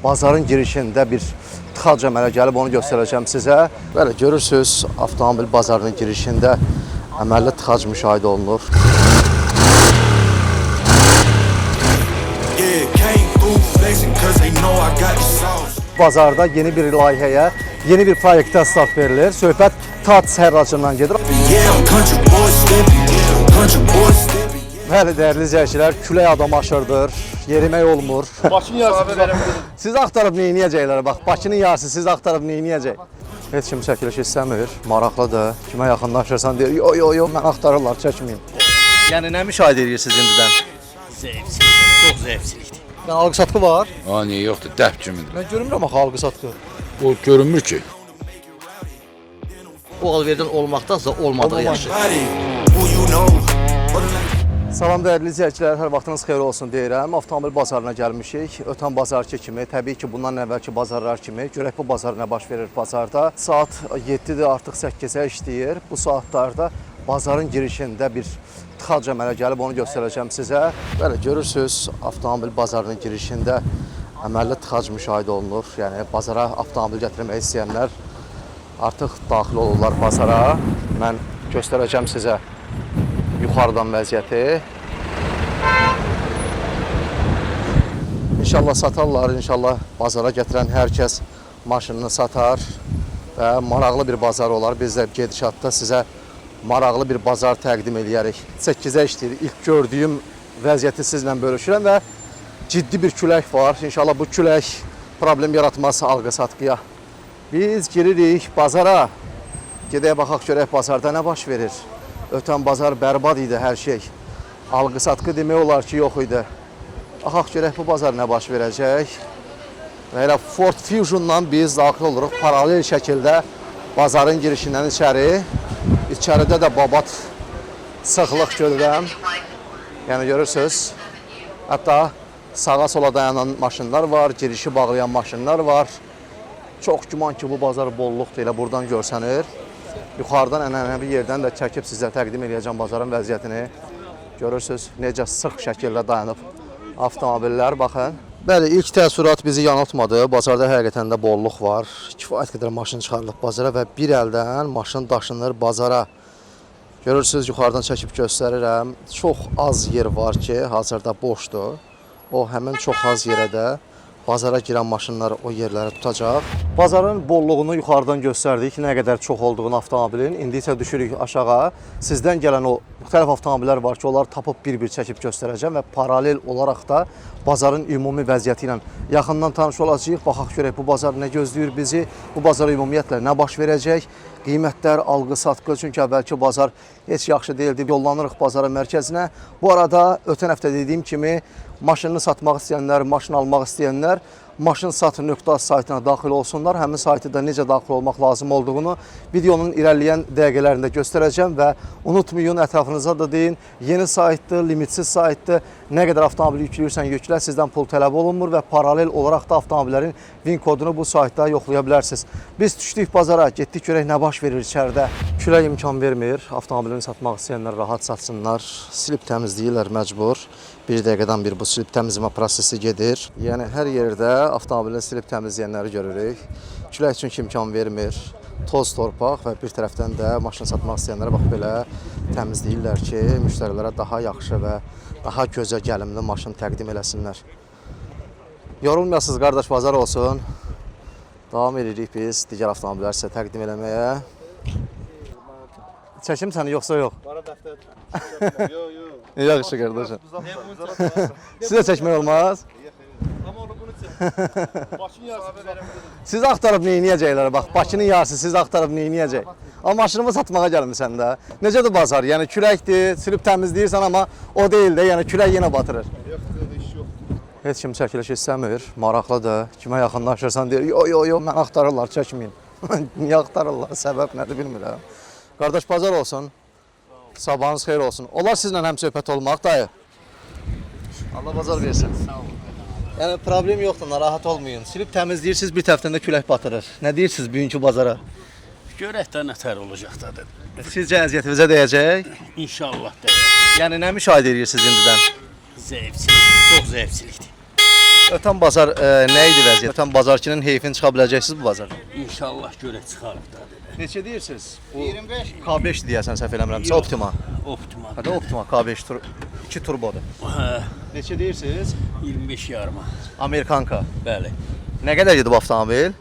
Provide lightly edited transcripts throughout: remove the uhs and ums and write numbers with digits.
Bazarın girişində bir tıxac əmələ gəlib, onu göstərəcəm sizə. Bəli, görürsüz, avtomobil bazarının girişində əməlli tıxac müşahidə olunur. Yeah, came through flexing cause they know I got the sauce. Bazarda yeni bir layihəyə, yeni bir proyektə start verilir. Söhbət Tats hərracından gedir. Yeah, I'm country boy stepping. Yeah, country boy stepping. Yeah. Bəli, dəyərli izləyicilər, külək adam aşırdır, yerimək olmur. Başın yarısı bizə. Siz axtarıb neyniyəcəklər? Bax, Bakının yarısı siz axtarıb neyniyəcək? Heç kim çəkiliş istəmir, maraqlıdır. Kimə yaxınlaşırsan deyir, yo, yo, yo, mən axtarırlar, çəkməyim. Yəni nə müşahidə edirsiniz indidən? Zəifçilik, çox zəifçilikdir. Yəni alqı-satqı var. Ha, niyə yoxdur? Dəb kimidir. Mən görmürəm axı alqı-satqı. O görünmür ki. O alverdən olmaqdansa olmadığı yaxşı. Body, who you know? Rolling like Salam dəyərli izləyicilər, hər vaxtınız xeyir olsun deyirəm. Avtomobil bazarına gəlmişik. Ötən bazarki kimi, təbii ki, bundan əvvəlki bazarlar kimi. Görək bu bazar nə baş verir bazarda. Saat 7-dir, artıq 8-ə işləyir. Bu saatlarda bazarın girişində bir tıxac əmələ gəlib, onu göstərəcəm sizə. Bəli, görürsüz, avtomobil bazarının girişində əməlli tıxac müşahidə olunur. Yəni bazara avtomobil gətirmək istəyənlər artıq daxil olurlar bazara. Mən göstərəcəm sizə yuxarıdan vəziyyəti. İnşallah satarlar, inşallah bazara gətirən hər kəs maşınını satar və maraqlı bir bazar olar. Biz də gedişatda sizə maraqlı bir bazar təqdim eləyərik. 8-ə işləyir. İlk gördüyüm vəziyyəti sizlə bölüşürəm və ciddi bir külək var. İnşallah bu külək problem yaratmaz alqı-satqıya. Biz giririk bazara. Gedək baxaq görək bazarda nə baş verir. Ötən bazar bərbad idi hər şey. Alqı-satqı demək olar ki, yox idi. Baxaq görək bu bazar nə baş verəcək. Və elə Ford Fusion'dan biz daxil oluruq paralel şəkildə bazarın girişindən içəri. İçəridə də babat sıxlıq görürəm. Yəni görürsüz. Hətta sağa sola dayanan maşınlar var, girişi bağlayan maşınlar var. Çox güman ki, bu bazar bolluqdur, elə buradan görsənir. Yuxarıdan ənənəvi yerdən də çəkib sizə təqdim eləyəcəm bazarın vəziyyətini. Görürsüz, necə sıx şəkildə dayanıb avtomobillər, baxın. Bəli, ilk təəssürat bizi yanıltmadı. Bazarda həqiqətən də bolluq var. Kifayət qədər maşın çıxarılıb bazara və bir əldən maşın daşınır bazara. Görürsüz, yuxarıdan çəkib göstərirəm. Çox az yer var ki, hazırda boşdur. O həmin çox az yerə də bazara girən maşınlar o yerləri tutacaq. Bazarın bolluğunu yuxarıdan göstərdik, nə qədər çox olduğunu avtomobilin. İndi isə düşürük aşağı. Sizdən gələn o müxtəlif avtomobillər var ki, onları tapıb bir-bir çəkib göstərəcəm və paralel olaraq da bazarın ümumi vəziyyəti ilə yaxından tanış olacağıq. Baxaq görək bu bazar nə gözləyir bizi, bu bazar ümumiyyətlə nə baş verəcək, qiymətlər, alqı-satqı, çünki əvvəlki bazar heç yaxşı deyildi. Yollanırıq bazarın mərkəzinə. Bu arada ötən həftə dediyim kimi maşınını satmaq istəyənlər, maşın almaq istəyənlər maşınsat.az saytına daxil olsunlar. Həmin saytı da necə daxil olmaq lazım olduğunu videonun irəliləyən dəqiqələrində göstərəcəm və unutmayın, ətrafınıza da deyin. Yeni saytdır, limitsiz saytdır. Nə qədər avtomobil yükləyirsən yüklə, sizdən pul tələb olunmur və paralel olaraq da avtomobillərin VIN kodunu bu saytda yoxlaya bilərsiniz. Biz düşdük bazara, getdik görək nə baş verir içəridə. Külək imkan vermir. Avtomobilini satmaq istəyənlər rahat satsınlar. Silib təmizləyirlər məcbur. Bir dəqiqədən bir bu silib təmizləmə prosesi gedir. Yəni hər yerdə avtomobilini silib təmizləyənləri görürük. Külək çünki imkan vermir. Toz torpaq və bir tərəfdən də maşın satmaq istəyənlərə bax belə təmizləyirlər ki, müştərilərə daha yaxşı və daha gözə gəlimli maşın təqdim eləsinlər. Yorulmayasınız qardaş, bazar olsun. Davam edirik biz digər avtomobilləri sizə təqdim eləməyə. Çəkim səni yoxsa yox? Bara dəftər. Yox, yox. Yaxşı qardaşım. Sizə çəkmək olmaz. Amma onu bunu çək. Başın yarısı bizə. Siz axtarıb neyniyəcəklər? Bax, Bakının yarısı siz axtarıb neyniyəcək? Amma maşınımı satmağa gəlmisən də. Necədir bazar? Yəni küləkdir, silib təmizləyirsən amma o deyil də, yəni külək yenə batırır. Yoxdur, iş yoxdur. Heç kim çəkiliş istəmir, maraqlıdır. Kimə yaxınlaşırsan deyir, yo, yo, yo, mən axtarırlar, çəkməyin. Niyə axtarırlar, səbəb nədir bilmirəm. Qardaş, bazar olsun. Sabahınız xeyir olsun. Olar sizlə həm söhbət olmaq, dayı. Allah bazar versin. Sağ olun. Yəni problem yoxdur, narahat olmayın. Silib təmizləyirsiniz, bir tərəfdən də külək batırır. Nə deyirsiniz bugünkü bazara? Görək də nətər olacaq da. Sizcə əziyyətimizə dəyəcək? İnşallah dəyər. Yəni nə müşahidə edirsiniz indidən? Zəifçilik, çox zəifçilikdir. Ötən bazar nə idi vəziyyət? Ötən bazarkının heyfini çıxa biləcəksiniz bu bazar. İnşallah görək çıxarıq da dedi. Neçə deyirsiniz? Bu 25. K5 deyəsən səhv eləmirəmsə Optima. Optima. Hətta Optima K5 tur 2 turbodur. Hə, Neçə deyirsiniz? 25 yarıma. Amerikanka. Bəli. Nə qədər gedib avtomobil?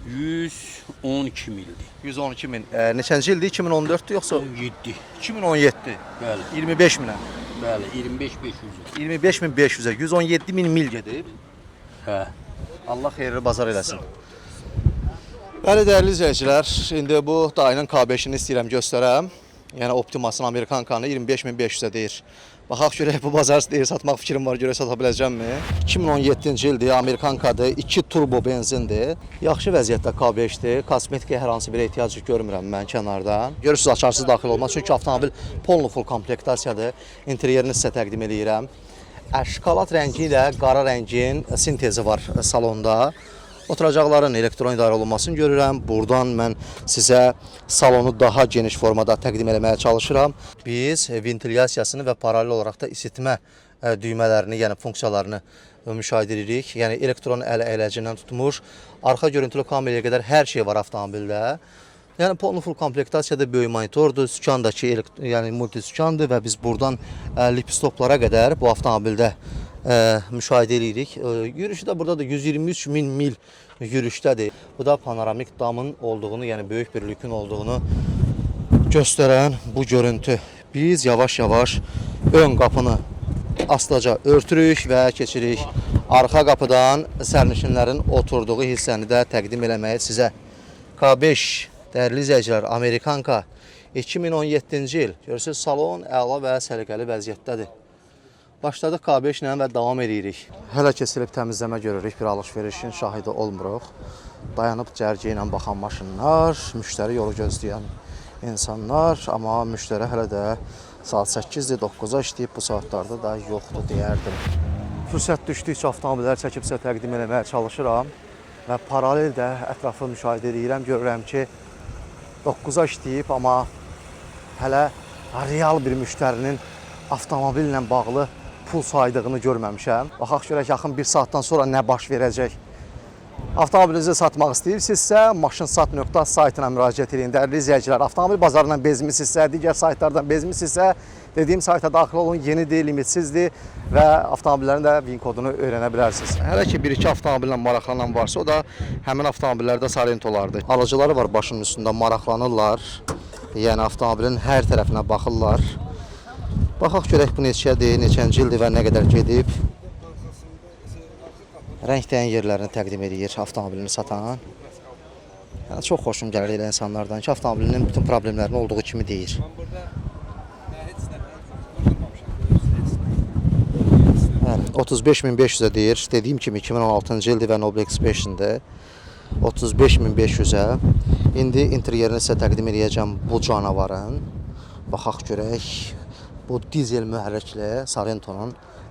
112 mildir. 112 min. Neçənci ildir? 2014-dür yoxsa 17. 2017? Bəli. 25 minə. Bəli, 25 500. 25.500-ə 117 min mil gedib. Hə. Allah xeyirli bazar eləsin. Bəli, dəyərli izləyicilər, indi bu dayının K5-ini istəyirəm göstərəm. Yəni Optimasın Amerikankanı 25.500-ə deyir. Baxaq görək bu bazar deyir satmaq fikrim var, görək sata biləcəmmi? 2017-ci ildir, Amerikankadır, 2 turbo benzindir. Yaxşı vəziyyətdə K5-dir. Kosmetikaya hər hansı bir ehtiyac görmürəm mən kənardan. Görürsüz açarsız daxil olmaz, çünki avtomobil polnu full komplektasiyadır. İnteryerini sizə təqdim eləyirəm. Şokolad rəngi ilə qara rəngin sintezi var salonda. Oturacaqların elektron idarə olunmasını görürəm. Buradan mən sizə salonu daha geniş formada təqdim eləməyə çalışıram. Biz ventilyasiyasını və paralel olaraq da isitmə düymələrini, yəni funksiyalarını müşahidə edirik. Yəni elektron əl əyləcindən tutmuş, arxa görüntülü kameraya qədər hər şey var avtomobildə. Yəni polnu full komplektasiyada böyük monitordur, sükandakı yəni multi sükandır və biz buradan lipstoplara qədər bu avtomobildə müşahidə edirik. Yürüşü də burada da 123 min mil yürüşdədir. Bu da panoramik damın olduğunu, yəni böyük bir lükün olduğunu göstərən bu görüntü. Biz yavaş-yavaş ön qapını astaca örtürük və keçirik arxa qapıdan sərnişinlərin oturduğu hissəni də təqdim eləməyə sizə. K5 dəyərli izləyicilər, Amerikanka 2017-ci il. Görürsüz, salon əla və səliqəli vəziyyətdədir. Başladıq K5 ilə və davam edirik. Hələ kesilib təmizləmə görürük, bir alış-verişin şahidi olmuruq. Dayanıb cərgə ilə baxan maşınlar, müştəri yolu gözləyən insanlar, amma müştəri hələ də saat 8-dir, 9-a işləyib, bu saatlarda da yoxdur deyərdim. Fürsət düşdükcə avtomobillər çəkib sizə təqdim eləməyə çalışıram və paralel də ətrafı müşahidə edirəm, görürəm ki, 9-a işləyib, amma hələ real bir müştərinin avtomobillə bağlı pul saydığını görməmişəm. Baxaq görək yaxın bir saatdan sonra nə baş verəcək. Avtomobilinizi satmaq istəyirsinizsə, maşınsat.az saytına müraciət edin. Dəyərli izləyicilər, avtomobil bazarından bezmisinizsə, digər saytlardan bezmisinizsə, dediyim sayta daxil olun. Yenidir, limitsizdir və avtomobillərin də VIN kodunu öyrənə bilərsiniz. Hələ ki bir-iki avtomobillə maraqlanan varsa, o da həmin avtomobillərdə Sorrentolardır. Alıcıları var başının üstündə, maraqlanırlar. Yəni avtomobilin hər tərəfinə baxırlar. Baxaq görək bu neçədir, neçənci ildir və nə qədər gedib. Rəng dəyən yerlərini təqdim edir avtomobilini satan. Yəni çox xoşum gəlir elə insanlardan ki, avtomobilinin bütün problemlərini olduğu kimi deyir. Bəli, 35.500-ə deyir. Dediyim kimi 2016-cı ildir və Noble X5-dir. 35.500-ə. İndi interyerini sizə təqdim eləyəcəm bu canavarın. Baxaq görək bu dizel mühərrikli Sorrento'nun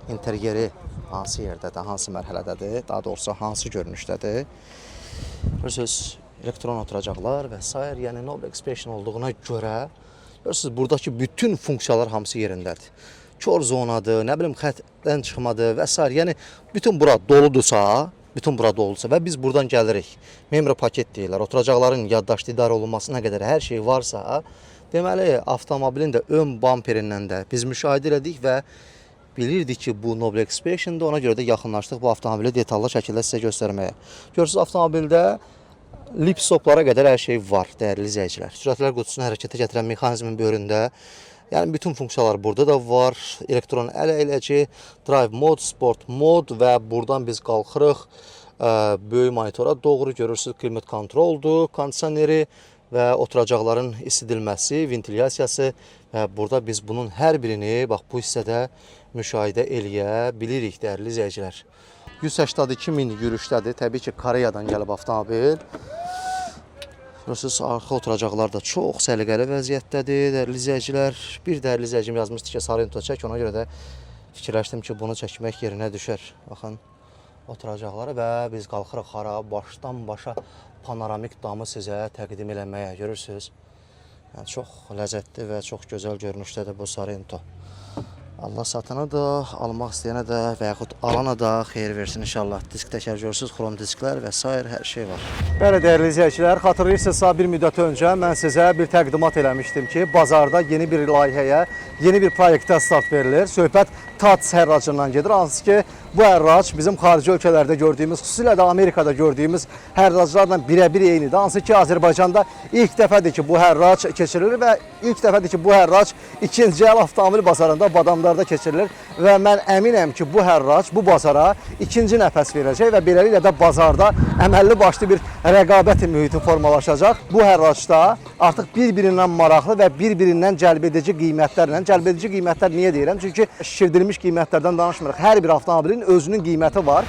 interyeri hansı yerdədir, hansı mərhələdədir, daha doğrusu hansı görünüşdədir. Görürsüz, elektron oturacaqlar və sair, yəni Noble X5-in olduğuna görə görürsüz buradakı bütün funksiyalar hamısı yerindədir. Kor zonadır, nə bilim xətdən çıxmadır və sair. Yəni bütün bura doludursa, bütün bura doludursa və biz buradan gəlirik. Memri paket deyirlər. Oturacaqların yaddaşlı idarə olunmasına qədər hər şey varsa, deməli avtomobilin də ön bamperindən də biz müşahidə elədik və bilirdik ki, bu Noble X5-dir. Ona görə də yaxınlaşdıq bu avtomobili detallı şəkildə sizə göstərməyə. Görürsüz avtomobildə lip-stoplara qədər hər şey var, dəyərli izləyicilər. Sürətlər qutusunu hərəkətə gətirən mexanizmin böyründə, yəni bütün funksiyalar burada da var. Elektron əl əyləci, drive mod, sport mod və buradan biz qalxırıq böyük monitora doğru. Görürsüz klimat kontroldur, kondisioneri və oturacaqların isidilməsi, ventilyasiyası və burada biz bunun hər birini bax bu hissədə müşahidə eləyə bilirik, dəyərli izləyicilər. 182 min yürüşdədir. Təbii ki, Koreyadan gəlib avtomobil. Görürsüz, arxa oturacaqlar da çox səliqəli vəziyyətdədir, dəyərli izləyicilər. Bir dəyərli izləyicim yazmışdı ki, Sorrento çək, ona görə də fikirləşdim ki, bunu çəkmək yerinə düşər. Baxın, oturacaqları və biz qalxırıq hara, başdan başa panoramik damı sizə təqdim eləməyə, görürsüz. Yəni, çox ləzzətli və çox gözəl görünüşdədir bu Sorrento. Allah satana da, almaq istəyənə də və yaxud alana da xeyir versin inşallah. Disk təkər görürsüz, xrom disklər və sair hər şey var. Bəli, dəyərli izləyicilər, xatırlayırsınızsa bir müddət öncə mən sizə bir təqdimat eləmişdim ki, bazarda yeni bir layihəyə, yeni bir proyektə start verilir. Söhbət TATS hərracından gedir. Hansı ki, bu hərrac bizim xarici ölkələrdə gördüyümüz, xüsusilə də Amerikada gördüyümüz hərraclarla birəbir eynidir. Hansı ki, Azərbaycanda ilk dəfədir ki, bu hərrac keçirilir və ilk dəfədir ki, bu hərrac ikinci əl avtomobil bazarında Badamdarda keçirilir və mən əminəm ki, bu hərrac bu bazara ikinci nəfəs verəcək və beləliklə də bazarda əməlli başlı bir rəqabət mühiti formalaşacaq. Bu hərracda artıq bir-birindən maraqlı və bir-birindən cəlbedici qiymətlərlə, cəlbedici qiymətlər niyə deyirəm? Çünki şişirdilmiş qiymətlərdən danışmırıq. Hər bir avtomobilin özünün qiyməti var.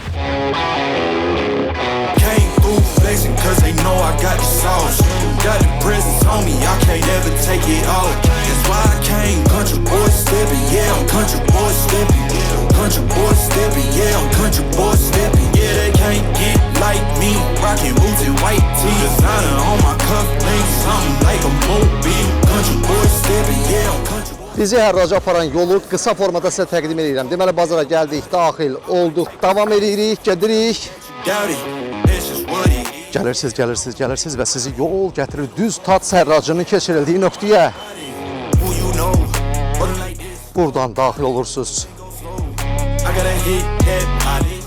Came through flexing cause they know I got the sauce. Got the presence on me, I can't ever take it off. That's why I came country boy stepping, yeah, I'm country boy stepping. Country boy stepping, yeah, I'm country boy stepping. Yeah, they can't get like me, rocking boots and white tee. Designer on my cuff link, something like a movie. Country boy stepping, yeah, I'm country boy. Bizi hərraca aparan yolu qısa formada sizə təqdim edirəm. Deməli, bazara gəldik, daxil olduq, davam edirik, gedirik. Doubt it, that's just what it is. Gəlirsiniz, gəlirsiniz, gəlirsiniz və sizi yol gətirir düz TATS hərracının keçirildiyi nöqtəyə. Who you know? Rolling like this, Buradan daxil olursunuz. I gotta hit that body.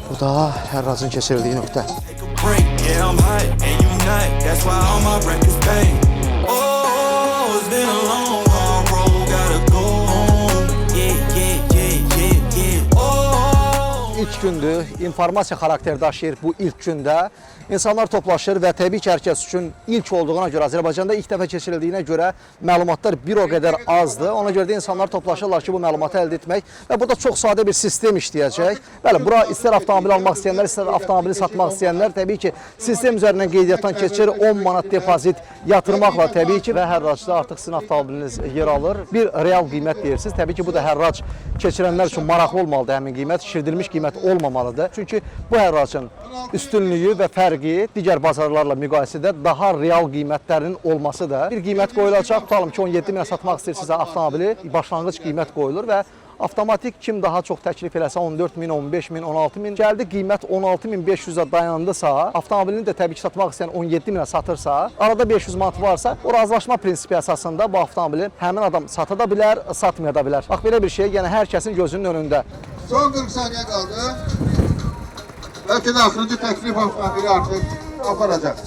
Bu da hərracın keçirildiyi nöqtə. Take a break, yeah, I'm hot, and you not. That's why all my records bang. Oh, it's been a long, hard road, gotta go home. Yeah, yeah, yeah, yeah, yeah. Oh. İlk gündür, informasiya xarakteri daşıyır bu ilk gündə. İnsanlar toplaşır və təbii ki, hər kəs üçün ilk olduğuna görə, Azərbaycanda ilk dəfə keçirildiyinə görə məlumatlar bir o qədər azdır. Ona görə də insanlar toplaşırlar ki, bu məlumatı əldə etmək və burada çox sadə bir sistem işləyəcək. Bəli, bura istər avtomobil almaq istəyənlər, istər avtomobili satmaq istəyənlər təbii ki, sistem üzərindən qeydiyyatdan keçir, 10 manat depozit yatırmaqla təbii ki və hərracda artıq sizin avtomobiliniz yer alır. Bir real qiymət deyirsiniz. Təbii ki, bu da hərrac keçirənlər üçün maraqlı olmalıdır həmin qiymət, şişirdilmiş qiymət olmamalıdır. Çünki bu hərracın üstünlüyü və fərqi digər bazarlarla müqayisədə daha real qiymətlərinin olmasıdır. Bir qiymət qoyulacaq, tutalım ki, 17 minə satmaq istəyirsinizsə avtomobili, başlanğıc qiymət qoyulur və avtomatik kim daha çox təklif eləsə 14 min, 15 min, 16 min gəldi qiymət 16.500-ə dayandısa, avtomobilini də təbii ki satmaq istəyən 17 minə satırsa, arada 500 manat varsa, o razılaşma prinsipi əsasında bu avtomobili həmin adam sata da bilər, satmaya da bilər. Bax belə bir şey, yəni hər kəsin gözünün önündə. Son 40 saniye kaldı. Belki de axırıncı teklif avtomobili artık aparacak.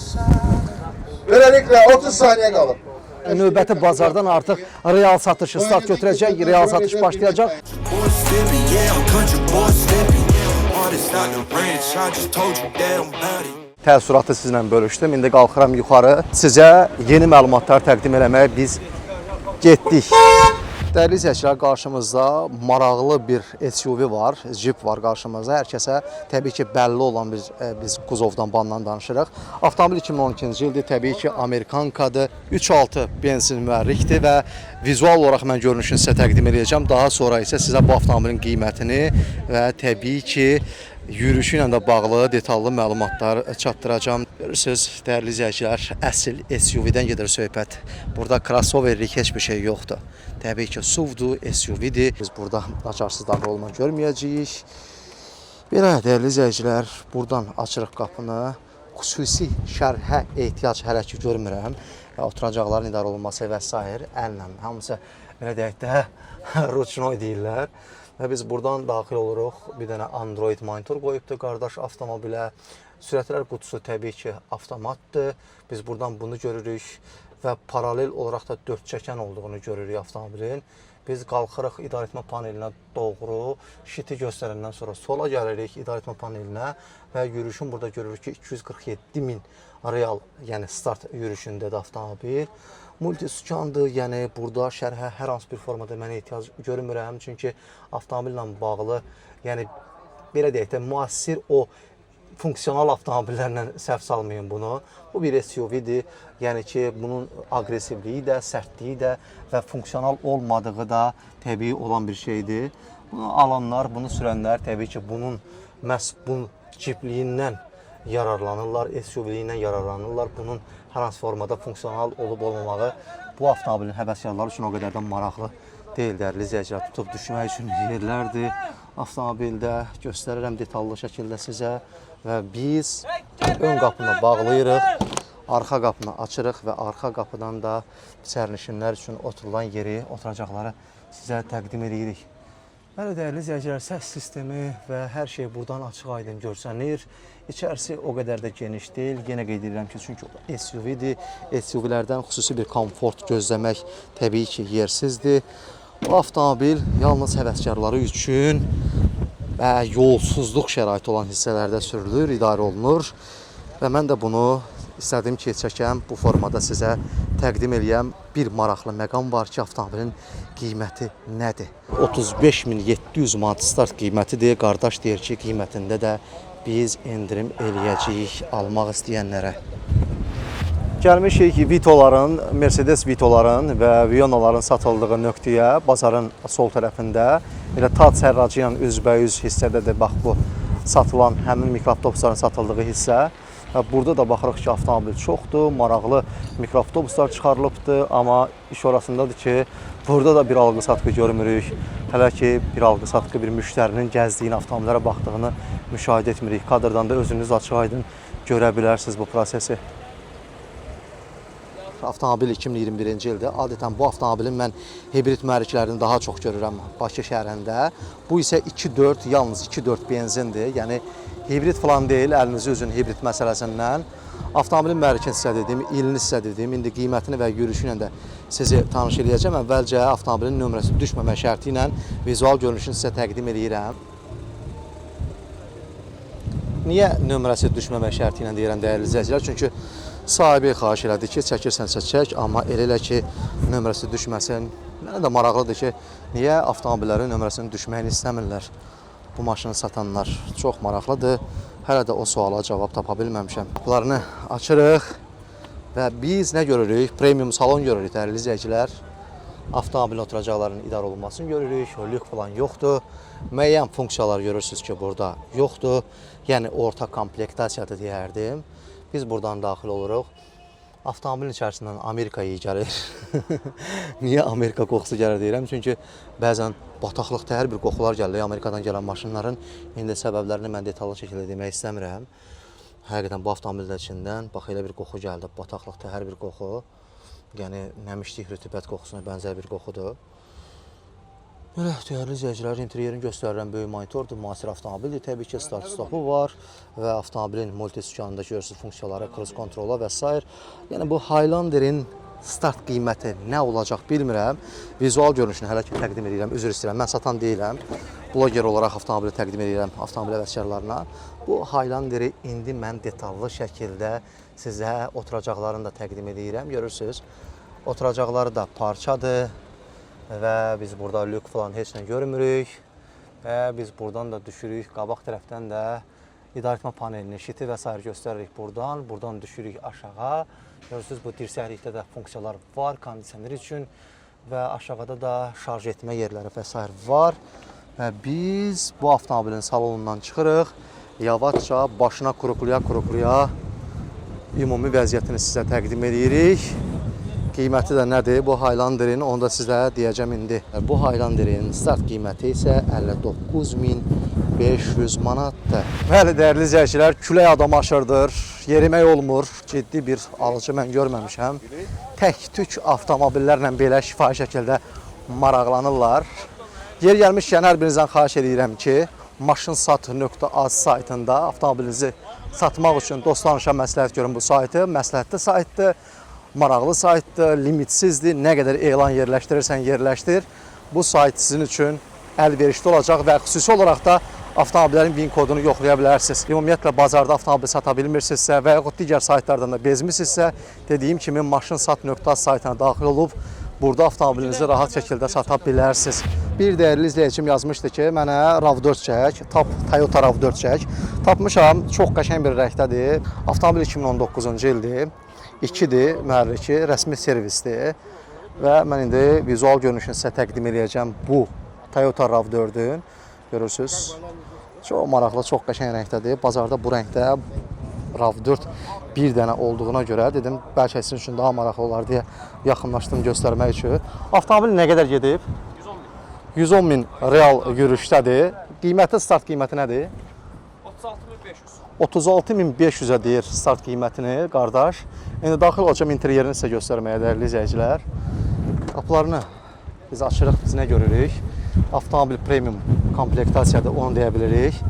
Böylelikle 30 saniye kaldı. Növbəti bazardan artıq real satışı start götürəcək, real satış başlayacaq. Boy stepping, yeah, I'm country boy stepping. Artist out the ranch, I just told you that I'm about it. Təəssüratı sizinlə bölüşdüm. İndi qalxıram yuxarı. Sizə yeni məlumatlar təqdim eləməyə biz getdik. Dəyərli izləyicilər, qarşımızda maraqlı bir SUV var, Jeep var qarşımızda. Hər kəsə təbii ki, bəlli olan bir biz kuzovdan, bandan danışırıq. Avtomobil 2012-ci ildir, təbii ki, Amerikankadır. 3.6 benzin mühərrikdir və vizual olaraq mən görünüşünü sizə təqdim edəcəm. Daha sonra isə sizə bu avtomobilin qiymətini və təbii ki, yürüyüşü ilə də bağlı detallı məlumatlar çatdıracağam. Görürsüz, dəyərli izləyicilər, əsl SUV-dən gedir söhbət. Burada crossoverlik heç bir şey yoxdur. Təbii ki, SUV-dur, SUV-dir. Biz burada açarsız daxil olma görməyəcəyik. Belə dəyərli izləyicilər, buradan açırıq qapını. Xüsusi şərhə ehtiyac hələ ki görmürəm. Və oturacaqların idarə olunması və sair əllə hamısı belə deyək də ruçnoy deyirlər. Və biz buradan daxil oluruq. Bir dənə Android monitor qoyubdu qardaş avtomobilə. Sürətlər qutusu təbii ki avtomatdır. Biz buradan bunu görürük və paralel olaraq da dörd çəkən olduğunu görürük avtomobilin. Biz qalxırıq idarəetmə panelinə doğru, şiti göstərəndən sonra sola gəlirik idarəetmə panelinə və yürüyüşün burada görürük ki 247 min real, yəni start yürüyüşündədir avtomobil. Multisükandır, yəni burada şərhə hər hansı bir formada mən ehtiyac görmürəm, çünki avtomobillə bağlı, yəni belə deyək də müasir o funksional avtomobillərlə səhv salmayın bunu. Bu bir SUV-dir. Yəni ki, bunun aqressivliyi də, sərtliyi də və funksional olmadığı da təbii olan bir şeydir. Bunu alanlar, bunu sürənlər təbii ki, bunun məhz bu cipliyindən yararlanırlar, SUV-liyindən yararlanırlar. Bunun hər hansı formada funksional olub olmamağı bu avtomobilin həvəskarları üçün o qədər də maraqlı deyil dəyərli izləyicilər, tutub düşmək üçün yerlərdir. Avtomobildə göstərirəm detallı şəkildə sizə və biz ön qapını bağlayırıq, arxa qapını açırıq və arxa qapıdan da sərnişinlər üçün oturulan yeri, oturacaqları sizə təqdim edirik. Bəli, dəyərli izləyicilər, səs sistemi və hər şey buradan açıq-aydın görsənir. İçərisi o qədər də geniş deyil. Yenə qeyd edirəm ki, çünki SUV-dir. SUV-lərdən xüsusi bir komfort gözləmək təbii ki, yersizdir. Bu avtomobil yalnız həvəskarları üçün və yolsuzluq şəraiti olan hissələrdə sürülür, idarə olunur. Və mən də bunu istədim ki, çəkəm, bu formada sizə təqdim eləyəm. Bir maraqlı məqam var ki, avtomobilin qiyməti nədir? 35.700 manat start qiymətidir. Qardaş deyir ki, qiymətində də biz endirim eləyəcəyik almaq istəyənlərə. Gəlmişik Vitoların, Mercedes Vitoların və Vionaların satıldığı nöqtəyə, bazarın sol tərəfində. Elə Tat sərracı ilə üzbəyüz hissədədir bax bu satılan həmin mikroavtobusların satıldığı hissə. Və burada da baxırıq ki, avtomobil çoxdur, maraqlı mikroavtobuslar çıxarılıbdır, amma iş orasındadır ki, burada da bir alqı-satqı görmürük. Hələ ki, bir alqı-satqı bir müştərinin gəzdiyini, avtomobillərə baxdığını müşahidə etmirik. Kadrdan da özünüz açıq-aydın görə bilərsiniz bu prosesi. Avtomobil 2021-ci ildir. Adətən bu avtomobilin mən hibrid mühərriklərini daha çox görürəm Bakı şəhərində. Bu isə 2.4, yalnız 2.4 benzindir. Yəni hibrid falan deyil, əlinizi üzün hibrid məsələsindən. Avtomobilin mühərrikini sizə dedim, ilini sizə dedim. İndi qiymətini və yürüşü ilə də sizi tanış eləyəcəm. Əvvəlcə avtomobilin nömrəsi düşməmək şərti ilə vizual görünüşünü sizə təqdim eləyirəm. Niyə nömrəsi düşməmək şərti ilə deyirəm dəyərli izləyicilər? Çünki sahibi xahiş elədi ki, çəkirsənsə çək, amma elə elə ki, nömrəsi düşməsin. Mənə də maraqlıdır ki, niyə avtomobillərin nömrəsinin düşməyini istəmirlər bu maşını satanlar? Çox maraqlıdır. Hələ də o suala cavab tapa bilməmişəm. Qapılarını açırıq və biz nə görürük? Premium salon görürük dəyərli izləyicilər. Avtomobilin oturacaqlarının idarə olunmasını görürük. Lük falan yoxdur. Müəyyən funksiyalar görürsünüz ki, burada yoxdur. Yəni orta komplektasiyadır deyərdim. Biz buradan daxil oluruq. Avtomobilin içərisindən Amerika iyi gəlir. Niyə Amerika qoxusu gəlir deyirəm? Çünki bəzən bataqlıq təhər bir qoxular gəlir Amerikadan gələn maşınların. İndi səbəblərini mən detallı şəkildə demək istəmirəm. Həqiqətən bu avtomobilin içindən bax elə bir qoxu gəldi. Bataqlıq təhər bir qoxu. Yəni nəmişlik, rütubət qoxusuna bənzər bir qoxudur. Belə dəyərli izləyicilər, interyerini göstərirəm. Böyük monitordur, müasir avtomobildir. Təbii ki, start stopu var və avtomobilin multi-sükanında görürsünüz funksiyaları, cruise kontrola və s. Yəni bu Highlanderin start qiyməti nə olacaq bilmirəm. Vizual görünüşünü hələ ki təqdim edirəm. Üzr istəyirəm, mən satan deyiləm. Bloger olaraq avtomobili təqdim edirəm avtomobil həvəskarlarına. Bu Highlanderi indi mən detallı şəkildə sizə oturacaqlarını da təqdim edirəm. Görürsüz, oturacaqları da parçadır. Və biz burada lük falan heç nə görmürük. Və biz buradan da düşürük. Qabaq tərəfdən də idarəetmə panelini, şiti və sair göstəririk buradan. Buradan düşürük aşağı. Görürsünüz bu dirsəklikdə də funksiyalar var kondisioner üçün və aşağıda da şarj etmə yerləri və sair var. Və biz bu avtomobilin salonundan çıxırıq. Yavaşca başına quruqlaya-quruqlaya ümumi vəziyyətini sizə təqdim edirik. Qiyməti də nədir? Bu Highlanderin, onu da sizə deyəcəm indi. Bu Highlanderin start qiyməti isə 59.500 manatdır. Bəli, dəyərli izləyicilər, külək adam aşırdır, yerimək olmur. Ciddi bir alıcı mən görməmişəm. Tək-tük avtomobillərlə belə şifahi şəkildə maraqlanırlar. Yer gəlmişkən hər birinizdən xahiş edirəm ki, maşınsat.az saytında avtomobilinizi satmaq üçün dost-tanışa məsləhət görün bu saytı. Məsləhətli saytdır, maraqlı saytdır, limitsizdir. Nə qədər elan yerləşdirirsən, yerləşdir. Bu sayt sizin üçün əlverişli olacaq və xüsusi olaraq da avtomobillərin VIN kodunu yoxlaya bilərsiniz. Ümumiyyətlə bazarda avtomobil sata bilmirsinizsə və yaxud digər saytlardan da bezmisinizsə, dediyim kimi maşınsat.az saytına daxil olub burada avtomobilinizi rahat şəkildə sata bilərsiniz. Bir dəyərli izləyicim yazmışdı ki, mənə RAV4 çək, Toyota RAV4 çək. Tapmışam, çox qəşəng bir rəngdədir. Avtomobil 2019-cu ildir. 2-dir mühərriki, rəsmi servisdir. Və mən indi vizual görünüşünü sizə təqdim eləyəcəm bu Toyota RAV4-ün. Görürsüz. Çox maraqlı, çox qəşəng rəngdədir. Bazarda bu rəngdə RAV4 bir dənə olduğuna görə dedim, bəlkə sizin üçün daha maraqlı olar deyə yaxınlaşdım göstərmək üçün. Avtomobil nə qədər gedib? 110 min real yürüşdədir. Qiyməti, start qiyməti nədir? 36500. 36.500-ə deyir start qiymətini qardaş. İndi daxil olacağam interyerini sizə göstərməyə dəyərli izləyicilər. Qapılarını biz açırıq, biz nə görürük? Avtomobil premium komplektasiyadır, onu deyə bilirik.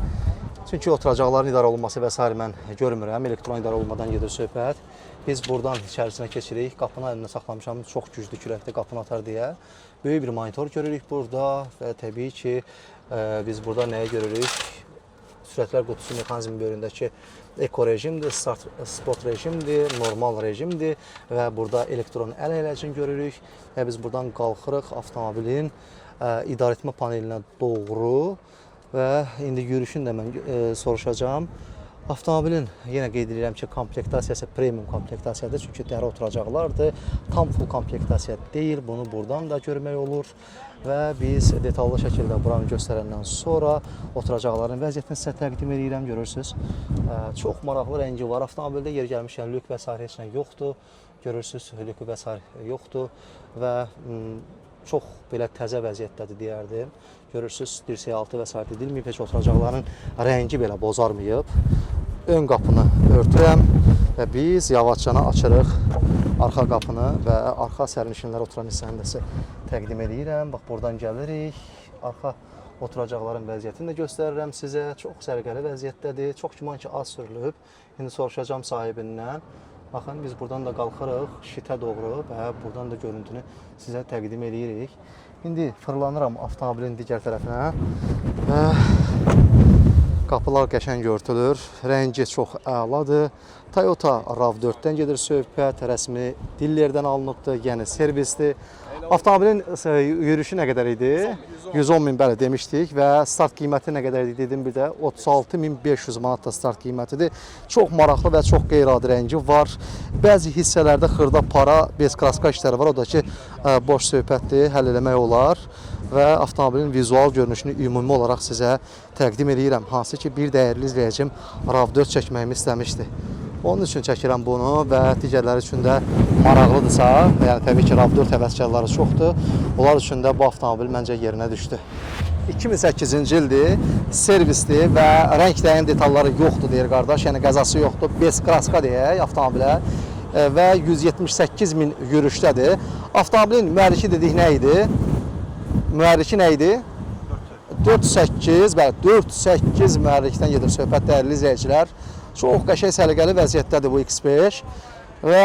Çünki oturacaqların idarə olunması və sair mən görmürəm. Elektron idarə olunmadan gedir söhbət. Biz buradan içərisinə keçirik. Qapını əlimdə saxlamışam, çox güclü küləkdə qapını atar deyə. Böyük bir monitor görürük burada və təbii ki, biz burada nəyi görürük? Sürətlər qutusu mexanizmi böyründəki eko rejimdir, start sport rejimdir, normal rejimdir və burada elektron əl əyləcini görürük və biz buradan qalxırıq avtomobilin idarəetmə panelinə doğru və indi yürüşünü də mən soruşacağam. Avtomobilin yenə qeyd edirəm ki, komplektasiyası premium komplektasiyadır, çünki dəri oturacaqlardır. Tam full komplektasiya deyil, bunu buradan da görmək olur və biz detallı şəkildə buranı göstərəndən sonra oturacaqların vəziyyətini sizə təqdim edirəm, görürsüz. Çox maraqlı rəngi var. Avtomobildə yer gəlmişkən lük və sair heç nə yoxdur. Görürsüz, lükü və sair yoxdur və çox belə təzə vəziyyətdədir deyərdim. Görürsüz, dirsək altı və sair edilməyib, heç oturacaqların rəngi belə bozarmayıb. Ön qapını örtürəm və biz yavaşcana açırıq arxa qapını və arxa sərnişinlər oturan hissəni də sizə təqdim eləyirəm. Bax, buradan gəlirik. Arxa oturacaqların vəziyyətini də göstərirəm sizə. Çox səliqəli vəziyyətdədir. Çox güman ki, az sürülüb. İndi soruşacağam sahibindən. Baxın, biz buradan da qalxırıq şitə doğru və buradan da görüntünü sizə təqdim eləyirik. İndi fırlanıram avtomobilin digər tərəfinə və qapılar qəşəng örtülür. Rəngi çox əladır. Toyota RAV4-dən gedir söhbət. Rəsmi dillerdən alınıbdır, yəni servisdir. Avtomobilin yürüşü nə qədər idi? 110 min, bəli demişdik və start qiyməti nə qədər idi dedim bir də 36.500 manat da start qiymətidir. Çox maraqlı və çox qeyri-adi rəngi var. Bəzi hissələrdə xırda para, bez kraska işləri var. O da ki, boş söhbətdir, həll eləmək olar və avtomobilin vizual görünüşünü ümumi olaraq sizə təqdim eləyirəm. Hansı ki, bir dəyərli izləyicim RAV4 çəkməyimi istəmişdi. Onun üçün çəkirəm bunu və digərləri üçün də maraqlıdırsa, yəni təbii ki, RAV4 həvəskarları çoxdur. Onlar üçün də bu avtomobil məncə yerinə düşdü. 2008-ci ildir, servisdir və rəng dəyim detalları yoxdur deyir qardaş, yəni qəzası yoxdur, bez kraska deyək avtomobilə və 178 min yürüşdədir. Avtomobilin mühərriki dedik nə idi? Mühərriki nə idi? 4.8, bəli, 4.8 mühərrikdən gedir söhbət dəyərli izləyicilər. Çox qəşəng səliqəli vəziyyətdədir bu X5 və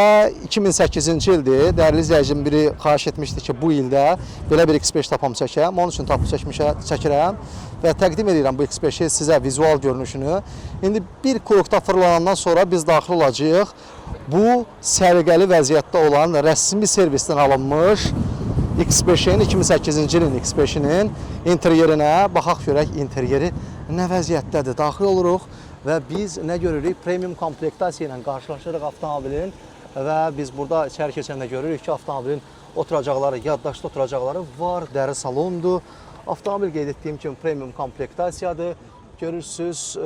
2008-ci ildir. Dəyərli izləyicim biri xahiş etmişdi ki, bu ildə belə bir X5 tapam çəkəm. Onun üçün tapıb çəkirəm və təqdim edirəm bu X5-i sizə vizual görünüşünü. İndi bir kuruqda fırlanandan sonra biz daxil olacağıq. Bu səliqəli vəziyyətdə olan rəsmi servisdən alınmış X5-in 2008-ci ilin X5-inin interyerinə baxaq görək interyeri nə vəziyyətdədir. Daxil oluruq və biz nə görürük? Premium komplektasiya ilə qarşılaşırıq avtomobilin və biz burada içəri keçəndə görürük ki, avtomobilin oturacaqları, yaddaşlı oturacaqları var, dəri salondur. Avtomobil qeyd etdiyim kimi premium komplektasiyadır. Görürsüz,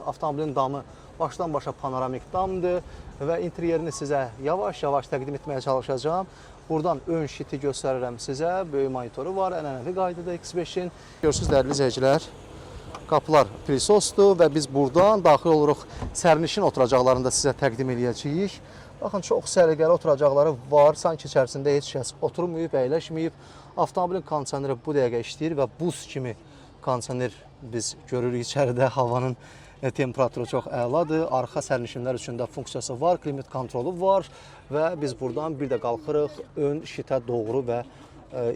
avtomobilin damı başdan başa panoramik damdır və interyerini sizə yavaş-yavaş təqdim etməyə çalışacağam. Buradan ön şiti göstərirəm sizə. Böyük monitoru var, ənənəvi qaydada X5-in. Görürsüz dəyərli izləyicilər, qapılar prisosdur və biz buradan daxil oluruq. Sərnişin oturacaqlarını da sizə təqdim eləyəcəyik. Baxın, çox səliqəli oturacaqları var. Sanki içərisində heç kəs oturmayıb, əyləşməyib. Avtomobilin kondisioneri bu dəqiqə işləyir və buz kimi kondisioner biz görürük içəridə. Havanın temperaturu çox əladır. Arxa sərnişinlər üçün də funksiyası var, klimat kontrolu var və biz buradan bir də qalxırıq ön şitə doğru və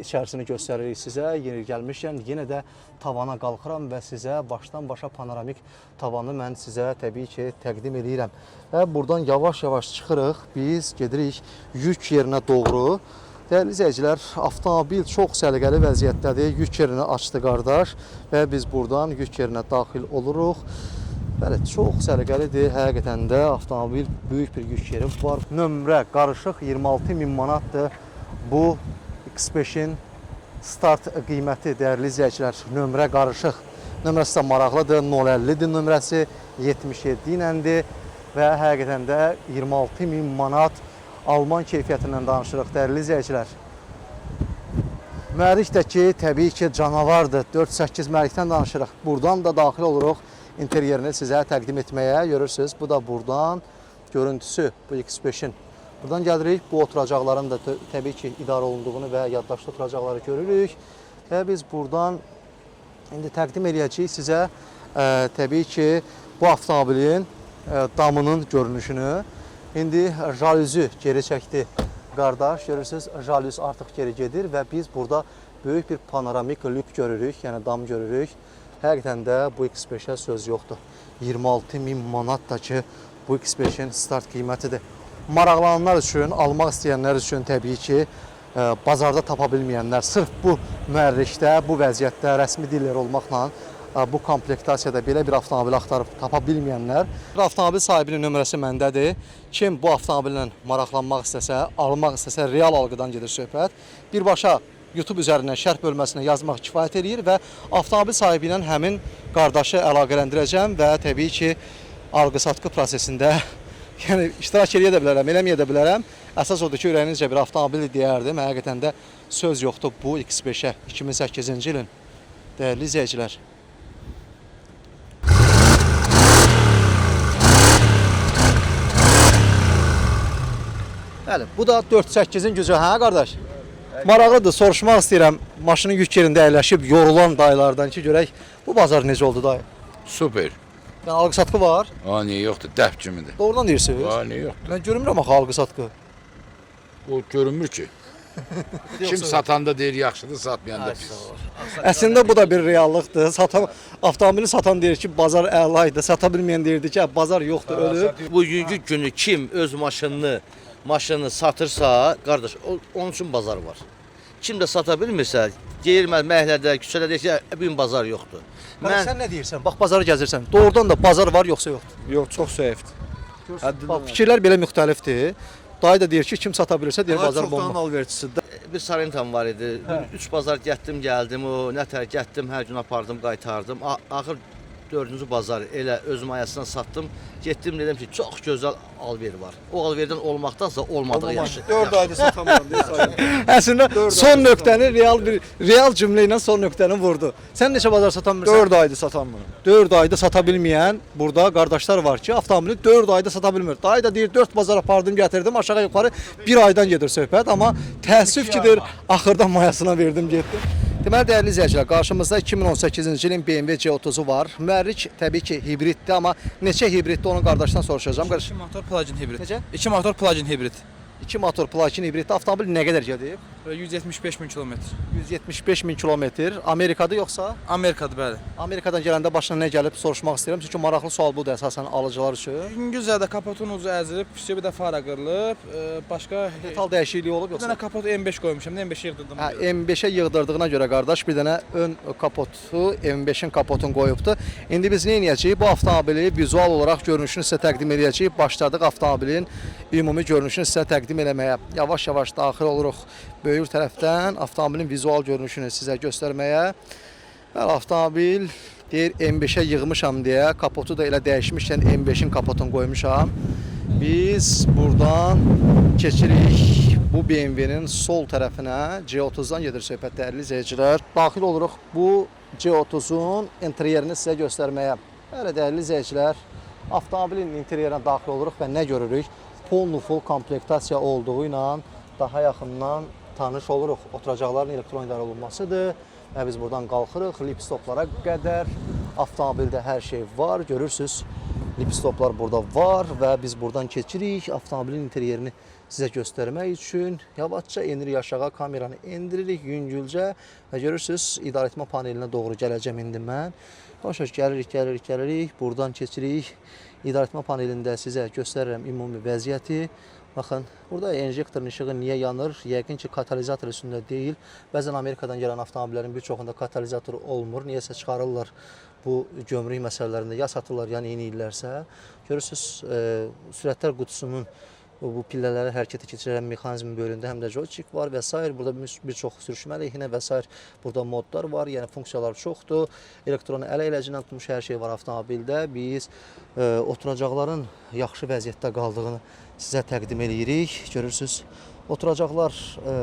içərisini göstəririk sizə. Yeri gəlmişkən yenə də tavana qalxıram və sizə başdan başa panoramik tavanı mən sizə təbii ki təqdim eləyirəm. Və buradan yavaş-yavaş çıxırıq, biz gedirik yük yerinə doğru. Dəyərli izləyicilər, avtomobil çox səliqəli vəziyyətdədir. Yük yerini açdı qardaş və biz buradan yük yerinə daxil oluruq. Bəli, çox səliqəlidir. Həqiqətən də avtomobil böyük bir yük yeri var. Nömrə qarışıq 26 min manatdır. Bu X5-in start qiyməti dəyərli izləyicilər. Nömrə qarışıq. Nömrəsi də maraqlıdır. 050-dir nömrəsi, 77 iləndir və həqiqətən də 26 min manat Alman keyfiyyətindən danışırıq dəyərli izləyicilər. Mühərrik də ki, təbii ki, canavardır. 4.8 mühərrikdən danışırıq. Buradan da daxil oluruq interyerini sizə təqdim etməyə. Görürsüz, bu da buradan görüntüsü bu X5-in. Buradan gəlirik, bu oturacaqların da təbii ki, idarə olunduğunu və yaddaşlı oturacaqları görürük. Və biz buradan İndi təqdim eləyəcəyik sizə təbii ki, bu avtomobilin damının görünüşünü. İndi jalüzü geri çəkdi qardaş. Görürsüz, jalüz artıq geri gedir və biz burada böyük bir panoramik lük görürük, yəni dam görürük. Həqiqətən də bu X5-ə söz yoxdur. 26 min manat da ki, bu X5-in start qiymətidir. Maraqlananlar üçün, almaq istəyənlər üçün təbii ki, bazarda tapa bilməyənlər sırf bu mühərrikdə, bu vəziyyətdə rəsmi diller olmaqla bu komplektasiyada belə bir avtomobil axtarıb tapa bilməyənlər, avtomobil sahibinin nömrəsi məndədir. Kim bu avtomobillə maraqlanmaq istəsə, almaq istəsə, real alqıdan gedir söhbət. Birbaşa YouTube üzərindən şərh bölməsinə yazmaq kifayət eləyir və avtomobil sahibi ilə həmin qardaşı əlaqələndirəcəm və təbii ki, alqı-satqı prosesində yəni iştirak eləyə də bilərəm, eləməyə də bilərəm. Əsas odur ki, ürəyinizcə bir avtomobil deyərdim. Həqiqətən də söz yoxdur bu X5-ə 2008-ci ilin. Dəyərli izləyicilər. Bəli, bu da 4.8-in gücü, hə qardaş? Maraqlıdır, soruşmaq istəyirəm. Maşının yük yerində əyləşib yorulan dayılardan ki, görək bu bazar necə oldu dayı? Super. Yəni alqı-satqı var. Ha, niyə yoxdur? Dəf kimidir. Doğrudan deyirsiniz? Ha, niyə yoxdur? Mən görmürəm axı alqı-satqı. O görünmür ki. Kim satanda deyir yaxşıdır, satmayanda pis. Əslində bu da bir reallıqdır. Satan avtomobili satan deyir ki, bazar əla idi. Sata bilməyən deyirdi ki, bazar yoxdur, ölüb. Bugünkü günü kim öz maşını satırsa, qardaş, onun üçün bazar var. Kim də sata bilmirsə, deyir məhəllədə, küçədə deyir ki, bu gün bazar yoxdur. Mən sən nə deyirsən? Bax bazarı gəzirsən. Doğrudan da bazar var yoxsa yoxdur? Yox, çox zəifdir. Bax fikirlər belə müxtəlifdir. Dayı da deyir ki, kim sata bilirsə deyir bazar bomba. Alverçisidir. Bir Sarentam var idi. Üç bazar getdim, gəldim, o nətər getdim, hər gün apardım, qaytardım. Axır dördüncü bazar elə öz mayasına satdım. Getdim dedim ki, çox gözəl alver var. O alverdən olmaqdansa olmadığı yaxşı. 4 aydır satamıram deyə sayıram. Əslində son nöqtəni real bir real cümlə ilə son nöqtəni vurdu. Sən neçə bazar satan bilirsən? 4 aydır satamıram. 4 ayda sata bilməyən burada qardaşlar var ki, avtomobili 4 ayda sata bilmir. Dayı da deyir 4 bazar apardım, gətirdim, aşağı yuxarı 1 aydan gedir söhbət, amma təəssüf ki, deyir axırda mayasına verdim, getdim. Deməli dəyərli izləyicilər, qarşımızda 2018-ci ilin BMW C30-u var. Mühərrik təbii ki, hibriddir, amma neçə hibriddir onun qardaşdan soruşacağam. Qardaş, 2 motor plug-in hibrid. Necə? 2 motor plug-in hibrid. 2 motor plug-in hibridli avtomobil nə qədər gedib? 175 min kilometr. 175 min kilometr. Amerikada yoxsa? Amerikada bəli. Amerikadan gələndə başına nə gəlib soruşmaq istəyirəm. Çünki maraqlı sual budur əsasən alıcılar üçün. Yüngülzədə kapotun ucu əzilib, püsü bir də fara qırılıb, başqa Detal dəyişikliyi olub bir yoxsa? dənə kapot M5 qoymuşam, M5 yığdırdım. Hə, M5-ə yığdırdığına görə qardaş bir dənə ön kapotu, M5-in kapotunu qoyubdu. İndi biz nə edəcəyik? Bu avtomobili vizual olaraq görünüşünü sizə təqdim edəcəyik. Başladıq avtomobilin ümumi görünüşünü sizə təqdim eləməyə. Yavaş-yavaş daxil oluruq böyük tərəfdən avtomobilin vizual görünüşünü sizə göstərməyə. Bəli, avtomobil deyir M5-ə yığmışam deyə, kapotu da elə dəyişmişkən M5-in kapotunu qoymuşam. Biz buradan keçirik bu BMW-nin sol tərəfinə. C30-dan gedir söhbət dəyərli izləyicilər. Daxil oluruq bu C30-un interyerini sizə göstərməyə. Bəli, dəyərli izləyicilər, avtomobilin interyerinə daxil oluruq və nə görürük? Full komplektasiya olduğu ilə daha yaxından tanış oluruq. Oturacaqların elektron idarə olunmasıdır. Və biz buradan qalxırıq lipstoplara qədər. Avtomobildə hər şey var, görürsüz. Lipstoplar burada var və biz buradan keçirik avtomobilin interyerini sizə göstərmək üçün. Yavaşca enirik aşağı, kameranı endiririk yüngülcə və görürsüz idarəetmə panelinə doğru gələcəm indi mən. Yavaş-yavaş gəlirik, gəlirik, gəlirik. Buradan keçirik. İdarəetmə panelində sizə göstərirəm ümumi vəziyyəti. Baxın, burada enjektorun işığı niyə yanır? Yəqin ki, katalizator üstündə deyil. Bəzən Amerikadan gələn avtomobillərin bir çoxunda katalizator olmur. Niyəsə çıxarırlar bu gömrük məsələlərində ya satırlar, ya nə eləyirlərsə. Görürsüz, sürətlər qutusunun Bu pillələri hərəkətə keçirən mexanizmin böyründə həm də joystick var və sair. Burada bir çox sürüşmə əleyhinə və sair burada modlar var. Yəni funksiyalar çoxdur. Elektron əl əyləcindən tutmuş hər şey var avtomobildə. Biz oturacaqların yaxşı vəziyyətdə qaldığını sizə təqdim eləyirik. Görürsüz, oturacaqlar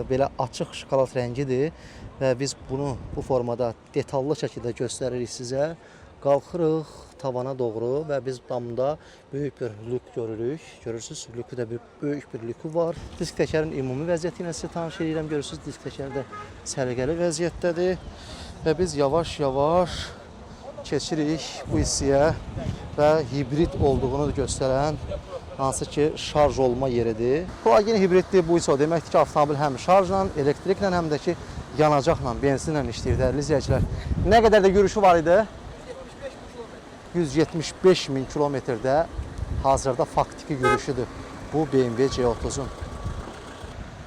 belə açıq şokolad rəngidir və biz bunu bu formada detallı şəkildə göstəririk sizə. Qalxırıq tavana doğru və biz damda böyük bir lük görürük. Görürsüz, lükü də böyük bir lükü var. Disk təkərin ümumi vəziyyəti ilə sizə tanış eləyirəm. Görürsüz, disk təkəri də səliqəli vəziyyətdədir və biz yavaş-yavaş keçirik bu hissəyə və hibrid olduğunu göstərən hansı ki şarj olma yeridir. Plug-in hibriddir, bu isə o deməkdir ki, avtomobil həm şarjla, elektriklə, həm də ki yanacaqla, benzinlə işləyir dəyərli izləyicilər. Nə qədər də yürüşü var idi? 175 min kilometrdə hazırda faktiki yürüşüdür bu BMW C30-un.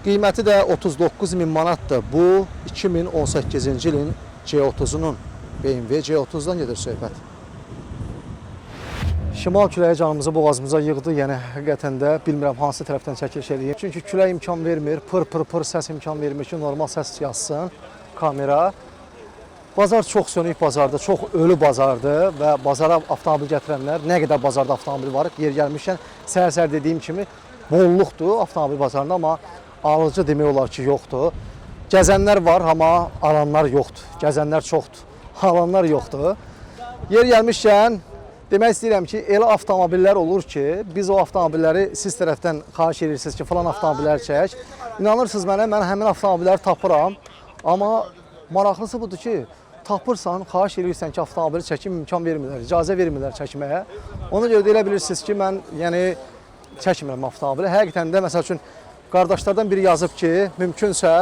Qiyməti də 39 min manatdır. Bu 2018-ci ilin C30-unun BMW C30-dan gedir söhbət. Şimal küləyi canımızı boğazımıza yığdı. Yəni həqiqətən də bilmirəm hansı tərəfdən çəkiliş eləyim. Çünki külək imkan vermir, pır pır pır səs imkan vermir ki, normal səs yazsın kamera. Bazar çox sönük bazardır, çox ölü bazardır və bazara avtomobil gətirənlər, nə qədər bazarda avtomobil var, yer gəlmişkən səhər-səhər dediyim kimi bolluqdur avtomobil bazarında, amma alıcı demək olar ki, yoxdur. Gəzənlər var, amma alanlar yoxdur. Gəzənlər çoxdur, alanlar yoxdur. Yer gəlmişkən demək istəyirəm ki, elə avtomobillər olur ki, biz o avtomobilləri siz tərəfdən xahiş edirsiniz ki, falan avtomobillər çək. İnanırsınız mənə, mən həmin avtomobilləri tapıram, amma maraqlısı budur ki, tapırsan, xahiş edirsən ki, avtomobili çəkim, imkan vermirlər, icazə vermirlər çəkməyə. Ona görə də elə bilirsiniz ki, mən yəni çəkmirəm avtomobili. Həqiqətən də məsəl üçün qardaşlardan biri yazıb ki, mümkünsə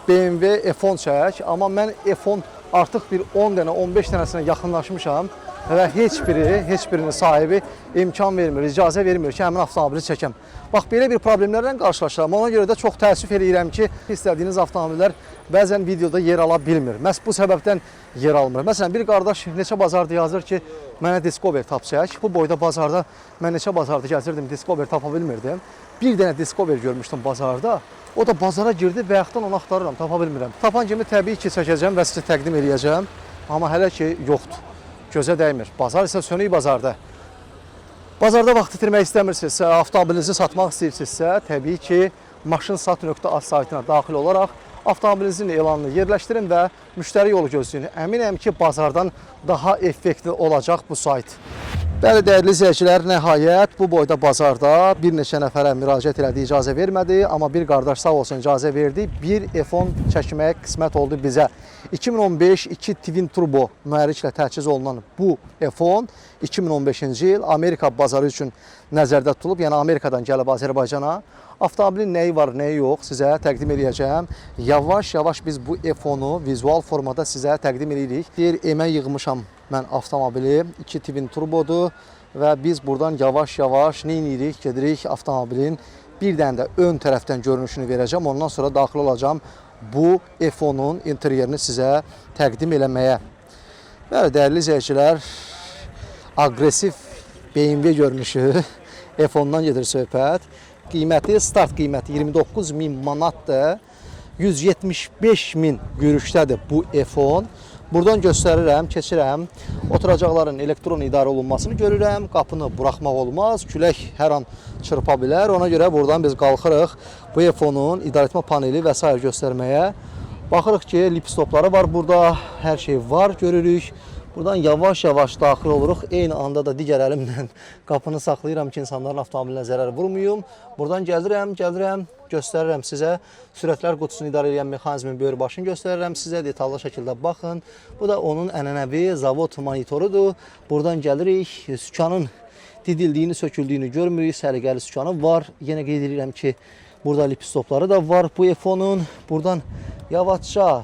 BMW F10 çək, amma mən F10 artıq bir 10 dənə, 15 dənəsinə yaxınlaşmışam və heç birinin sahibi imkan vermir, icazə vermir ki, həmin avtomobili çəkəm. Bax, belə bir problemlərlə qarşılaşıram. Ona görə də çox təəssüf eləyirəm ki, istədiyiniz avtomobillər bəzən videoda yer ala bilmir. Məhz bu səbəbdən yer almır. Məsələn, bir qardaş neçə bazarda yazır ki, mənə Discovery tap çək. Bu boyda bazarda mən neçə bazarda gəzirdim, Discovery tapa bilmirdim. Bir dənə Discovery görmüşdüm bazarda. O da bazara girdi, bayaqdan onu axtarıram, tapa bilmirəm. Tapan kimi təbii ki, çəkəcəm və sizə təqdim eləyəcəm. Amma hələ ki, yoxdur. Gözə dəymir. Bazar isə sönük bazarda. Bazarda vaxt itirmək istəmirsinizsə, avtomobilinizi satmaq istəyirsinizsə, təbii ki, maşınsat.az saytına daxil olaraq avtomobilinizin elanını yerləşdirin və müştəri yolu gözləyin. Əminəm ki, bazardan daha effektli olacaq bu sayt. Bəli, dəyərli izləyicilər, nəhayət bu boyda bazarda bir neçə nəfərə müraciət elədi, icazə vermədi, amma bir qardaş sağ olsun icazə verdi. Bir F10 çəkməyə qismət oldu bizə. 2015 2 Twin Turbo mühərriklə təchiz olunan bu F10 2015-ci il Amerika bazarı üçün nəzərdə tutulub, yəni Amerikadan gəlib Azərbaycana. Avtomobilin nəyi var, nəyi yox sizə təqdim edəcəyəm. Yavaş-yavaş biz bu F10-u vizual formada sizə təqdim edirik. Deyir, emə yığmışam mən avtomobili, 2 Twin Turbodur və biz buradan yavaş-yavaş nə edirik? Gedirik avtomobilin bir dənə də ön tərəfdən görünüşünü verəcəm. Ondan sonra daxil olacağam bu F10-un interyerini sizə təqdim eləməyə. Bəli, dəyərli izləyicilər, aqressiv BMW görünüşü F10-dan gedir söhbət. Qiyməti, start qiyməti 29 min manatdır. 175 min görüşdədir bu F10. Buradan göstərirəm, keçirəm. Oturacaqların elektron idarə olunmasını görürəm. Qapını buraxmaq olmaz. Külək hər an çırpa bilər. Ona görə buradan biz qalxırıq bu F10-un idarəetmə paneli və sair göstərməyə. Baxırıq ki, lipstopları var burada. Hər şey var, görürük. Buradan yavaş-yavaş daxil oluruq. Eyni anda da digər əlimlə qapını saxlayıram ki, insanların avtomobilinə zərər vurmayım. Buradan gəlirəm, göstərirəm sizə. Sürətlər qutusunu idarə edən mexanizmin böyür başını göstərirəm sizə. Detallı şəkildə baxın. Bu da onun ənənəvi zavod monitorudur. Buradan gəlirik. Sükanın didildiyini, söküldüyünü görmürük. Səliqəli sükanı var. Yenə qeyd edirəm ki, burada lipstopları da var bu F10-un. Buradan yavaşca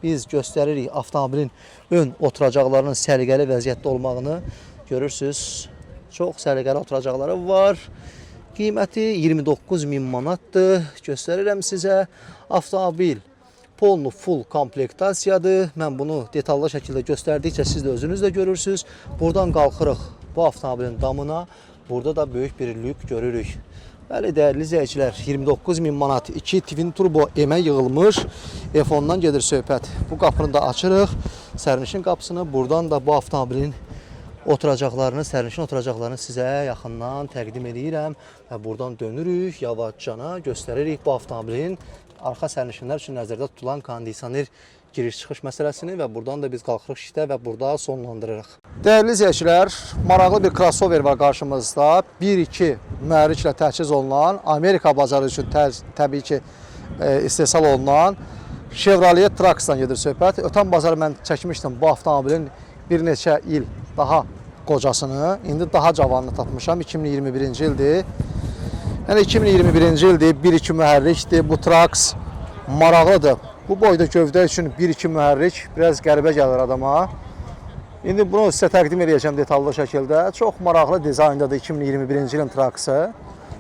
biz göstəririk avtomobilin ön oturacaqlarının səliqəli vəziyyətdə olmağını. Görürsünüz, çox səliqəli oturacaqları var. Qiyməti 29 min manatdır. Göstərirəm sizə. Avtomobil polnu full komplektasiyadır. Mən bunu detallı şəkildə göstərdikcə siz də özünüz də görürsünüz. Buradan qalxırıq bu avtomobilin damına. Burada da böyük bir lük görürük. Bəli, dəyərli izləyicilər, 29 min manat 2 twin turbo emə yığılmış F10-dan gedir söhbət. Bu qapını da açırıq. Sərnişin qapısını, buradan da bu avtomobilin oturacaqlarını, sərnişin oturacaqlarını sizə yaxından təqdim eləyirəm və buradan dönürük yavaşcana göstəririk bu avtomobilin arxa sərnişinlər üçün nəzərdə tutulan kondisioner giriş-çıxış məsələsini və buradan da biz qalxırıq işdə və burada sonlandırırıq. Dəyərli izləyicilər, maraqlı bir crossover var qarşımızda. 1.2 mühərriklə təchiz olunan, Amerika bazarı üçün təbii ki, istehsal olunan Chevrolet Trax-dan gedir söhbət. Ötən bazar mən çəkmişdim bu avtomobilin bir neçə il daha qocasını, indi daha cavanını tapmışam. 2021-ci ildir. Yəni 2021-ci ildir, 1.2 mühərrikdir. Bu Trax maraqlıdır. Bu boyda gövdə üçün 1.2 mühərrik biraz qəribə gəlir adama. İndi bunu sizə təqdim edəcəm detallı şəkildə. Çox maraqlı dizayndadır 2021-ci ilin Trax-ı.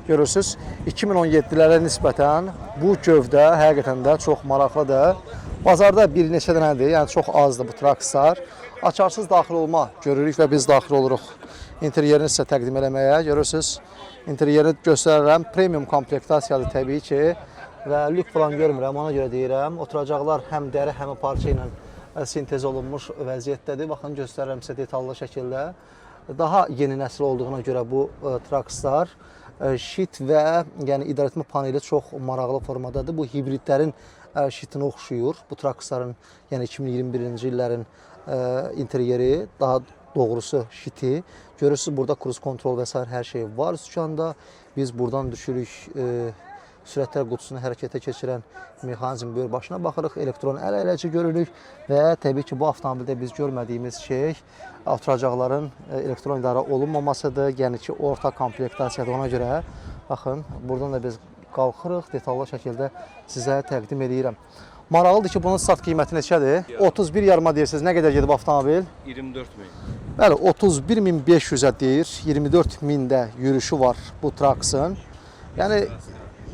Görürsüz, 2017-lərə nisbətən bu gövdə həqiqətən də çox maraqlıdır. Bazarda bir neçə dənədir, yəni çox azdır bu Trax-lar. Açarsız daxil olma görürük və biz daxil oluruq. İnteryerini sizə təqdim eləməyə. Görürsüz, interyeri göstərirəm. Premium komplektasiyadır təbii ki və lük falan görmürəm, ona görə deyirəm. Oturacaqlar həm dəri, həm parça ilə sintez olunmuş vəziyyətdədir. Baxın, göstərirəm sizə detallı şəkildə. Daha yeni nəsil olduğuna görə bu Trax-lar şit və yəni idarəetmə paneli çox maraqlı formadadır. Bu hibridlərin şitinə oxşuyur. Bu Trax-ların, yəni 2021-ci illərin interyeri, daha doğrusu şiti. Görürsüz, burada cruise kontrol və sair hər şey var sükanda. Biz buradan düşürük sürətlər qutusunu hərəkətə keçirən mexanizm böyür başına baxırıq, elektron əl əyləci görürük və təbii ki, bu avtomobildə biz görmədiyimiz şey oturacaqların elektron idarə olunmamasıdır. Yəni ki, orta komplektasiyadır ona görə. Baxın, buradan da biz qalxırıq, detallı şəkildə sizə təqdim eləyirəm. Maraqlıdır ki, bunun start qiyməti neçədir? 31 yarıma deyirsiniz. Nə qədər gedib avtomobil? 24 min. Bəli, 31.500-ə deyir, 24 mində yürüşü var bu Trax-ın. Yəni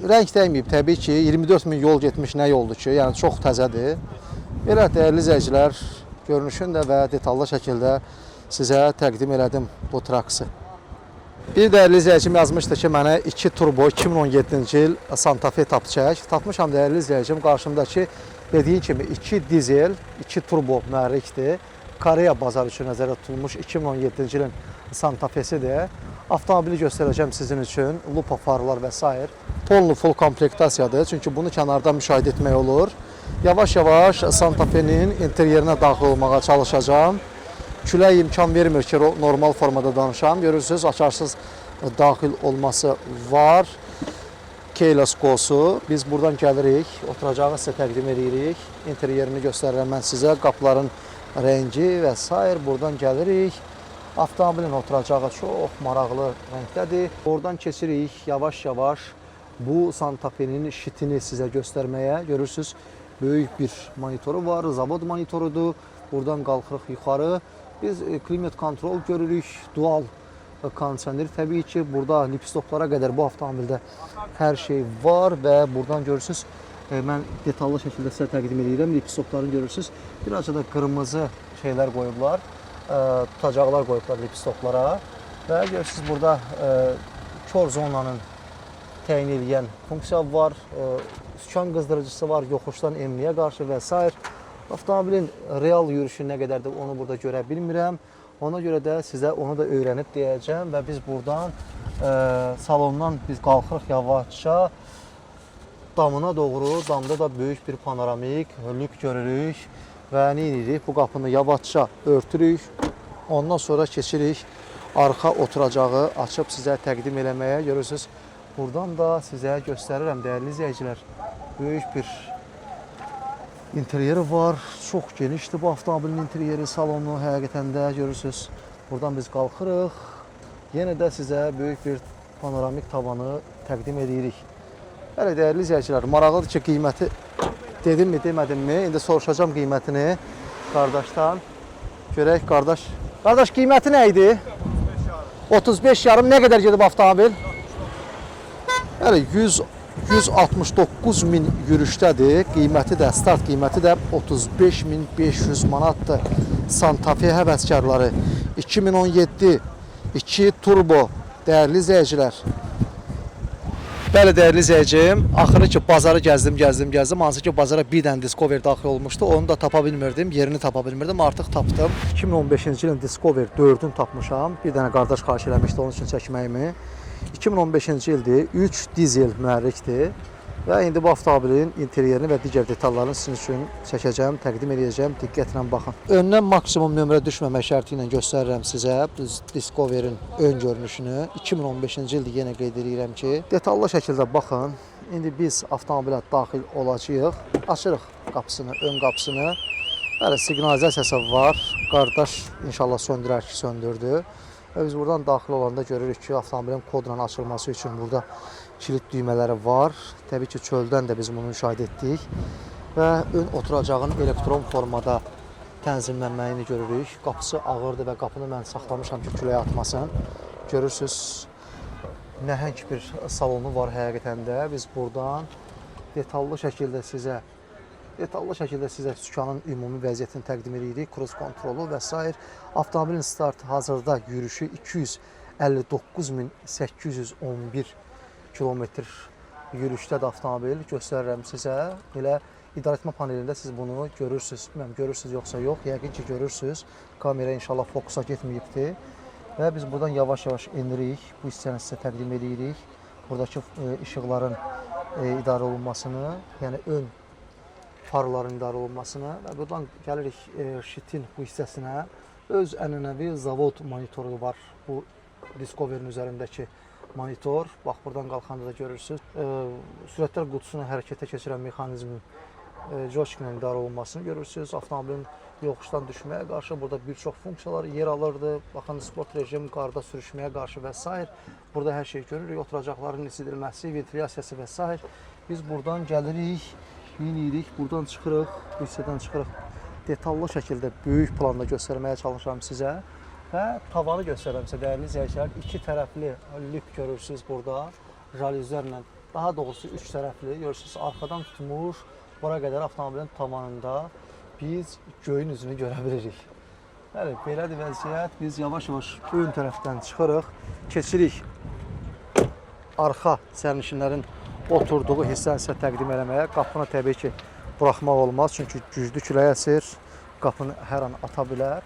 rəng dəyməyib təbii ki, 24 min yol getmiş nə yoldur ki, yəni çox təzədir. Belə dəyərli izləyicilər, görünüşün də və detallı şəkildə sizə təqdim elədim bu Trax-ı. Bir dəyərli izləyicim yazmışdı ki, mənə 2 turbo 2017-ci il Santa Fe tap çək. Tapmışam dəyərli izləyicim, qarşımdakı dediyim kimi 2 dizel, 2 turbo mühərrikdir. Koreya bazarı üçün nəzərdə tutulmuş 2017-ci ilin Santa Fe'sidir. Avtomobili göstərəcəm sizin üçün. Lupa farlar və s. Tonlu full komplektasiyadır. Çünki bunu kənardan müşahidə etmək olur. Yavaş-yavaş Santa Fe'nin interyerinə daxil olmağa çalışacağam. Külək imkan vermir ki, normal formada danışam. Görürsünüz, açarsız daxil olması var. Keyless Go-su. Biz buradan gəlirik. Oturacağı sizə təqdim edirik. İnteryerini göstərirəm mən sizə. Qapıların rəngi və s. Buradan gəlirik. Avtomobilin oturacağı çox maraqlı rəngdədir. Oradan keçirik yavaş-yavaş bu Santa Fe'nin şitini sizə göstərməyə. Görürsünüz, böyük bir monitoru var. Zavod monitorudur. Buradan qalxırıq yuxarı. Biz klimat kontrol görürük. Dual kondisioner təbii ki, burada lipstoplara qədər bu avtomobildə hər şey var və buradan görürsünüz, mən detallı şəkildə sizə təqdim edirəm. Lipstoplarını görürsünüz. Birazca da qırmızı şeylər qoyublar, tutacaqlar qoyublar lipstoplara və görürsünüz burada kor zonanın təyin edən funksiya var, sükan qızdırıcısı var, yoxuşdan enməyə qarşı və s. Avtomobilin real yürüşü nə qədərdir onu burada görə bilmirəm. Ona görə də sizə onu da öyrənib deyəcəm və biz buradan salondan biz qalxırıq yavaşca damına doğru. Damda da böyük bir panoramik lük görürük və nə edirik? Bu qapını yavaşca örtürük. Ondan sonra keçirik arxa oturacağı açıb sizə təqdim eləməyə. Görürsünüz, buradan da sizə göstərirəm dəyərli izləyicilər. Böyük bir interyeri var. Çox genişdir bu avtomobilin interyeri, salonu həqiqətən də görürsünüz. Buradan biz qalxırıq. Yenə də sizə böyük bir panoramik tavanı təqdim edirik. Bəli, dəyərli izləyicilər, maraqlıdır ki, qiyməti dedimmi, demədimmi? İndi soruşacağam qiymətini qardaşdan. Görək qardaş. Qardaş, qiyməti nə idi? 35 yarım. Nə qədər gedib avtomobil? Bəli, 169 min yürüşdədir. Qiyməti də, start qiyməti də 35.500 manatdır. Santa Fe həvəskarları 2017 2 turbo dəyərli izləyicilər. Bəli, dəyərli izləyicim, axırı ki bazarı gəzdim, gəzdim, gəzdim. Hansı ki bazara bir dənə Discovery daxil olmuşdu. Onu da tapa bilmirdim, yerini tapa bilmirdim. Artıq tapdım. 2015-ci ilin Discovery 4-ünü tapmışam. Bir dənə qardaş xahiş eləmişdi onun üçün çəkməyimi. 2015-ci ildir, 3 dizel mühərrikdir. Və indi bu avtomobilin interyerini və digər detallarını sizin üçün çəkəcəm, təqdim edəcəm. Diqqətlə baxın. Öndən maksimum nömrə düşməmək şərti ilə göstərirəm sizə Discovery-in ön görünüşünü. 2015-ci ildir, yenə qeyd edirəm ki, detallı şəkildə baxın. İndi biz avtomobilə daxil olacağıq. Açırıq qapısını, ön qapısını. Bəli, siqnalizasiyası var. Qardaş inşallah söndürər ki, söndürdü. Və biz buradan daxil olanda görürük ki, avtomobilin kodla açılması üçün burada kilit düymələri var. Təbii ki, çöldən də biz bunu müşahidə etdik. Və ön oturacağın elektron formada tənzimlənməyini görürük. Qapısı ağırdır və qapını mən saxlamışam ki, külək atmasın. Görürsüz, nəhəng bir salonu var həqiqətən də. Biz buradan detallı şəkildə sizə sükanın ümumi vəziyyətini təqdim edirik. Kruz kontrolu və sair. Avtomobilin start hazırda yürüşü 259.811 kilometr yürüşdədir avtomobil. Göstərirəm sizə. Elə idarəetmə panelində siz bunu görürsünüz. Bilmirəm, görürsünüz yoxsa yox. Yəqin ki, görürsünüz. Kamera inşallah fokusa getməyibdir. Və biz buradan yavaş-yavaş enirik. Bu hissəni sizə təqdim edirik. Buradakı işıqların idarə olunmasını, yəni ön farların idarə olunmasını və buradan gəlirik şitin bu hissəsinə. Öz ənənəvi zavod monitoru var. Bu Discovery-nin üzərindəki monitor. Bax, buradan qalxanda da görürsünüz. Sürətlər qutusunu hərəkətə keçirən mexanizmin joysticklə idarə olunmasını görürsünüz. Avtomobilin yoxuşdan düşməyə qarşı burada bir çox funksiyalar yer alırdı. Baxın, sport rejim, qarda sürüşməyə qarşı və s. Burada hər şey görürük. Oturacaqların isidilməsi, ventilyasiyası və s. Biz buradan gəlirik, inirik, buradan çıxırıq, bu hissədən çıxırıq. Detallı şəkildə böyük planda göstərməyə çalışıram sizə. Və tavanı göstərirəm sizə, dəyərli izləyicilər. İki tərəfli lük görürsünüz burada, jalüzlərlə, daha doğrusu üç tərəfli görürsünüz, arxadan tutmuş, bura qədər avtomobilin tavanında biz göyün üzünü görə bilirik. Bəli, belədir vəziyyət. Biz yavaş-yavaş ön tərəfdən çıxırıq, keçirik arxa sərnişinlərin oturduğu hissəni sizə təqdim eləməyə. Qapını təbii ki, buraxmaq olmaz, çünki güclü külək əsir, qapını hər an ata bilər.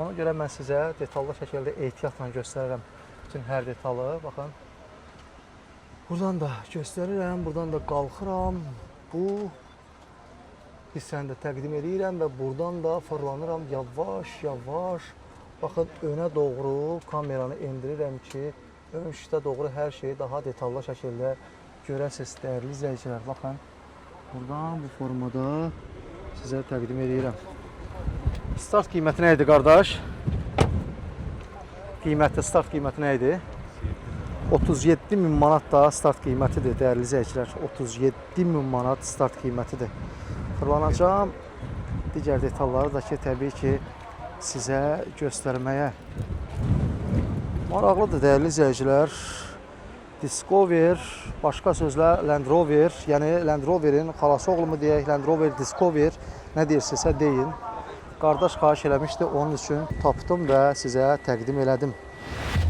Ona görə mən sizə detallı şəkildə ehtiyatla göstərirəm bütün hər detalı. Baxın, buradan da göstərirəm, buradan da qalxıram. Bu hissəni də təqdim edirəm və buradan da fırlanıram yavaş-yavaş. Baxın, önə doğru kameranı endirirəm ki, ön şitə doğru hər şeyi daha detallı şəkildə görəsiniz, dəyərli izləyicilər. Baxın, buradan bu formada sizə təqdim edirəm. Start qiyməti nə idi, qardaş? Qiyməti, start qiyməti nə idi? 37 min manat da start qiymətidir, dəyərli izləyicilər. 37 min manat start qiymətidir. Fırlanacağam. Digər detalları da ki, təbii ki, sizə göstərməyə. Maraqlıdır, dəyərli izləyicilər. Discover, başqa sözlə Land Rover, yəni Land Rover'in xalası oğlu mu deyək, Land Rover Discover, nə deyirsinizsə deyin. Qardaş xahiş eləmişdi, onun üçün tapdım və sizə təqdim elədim.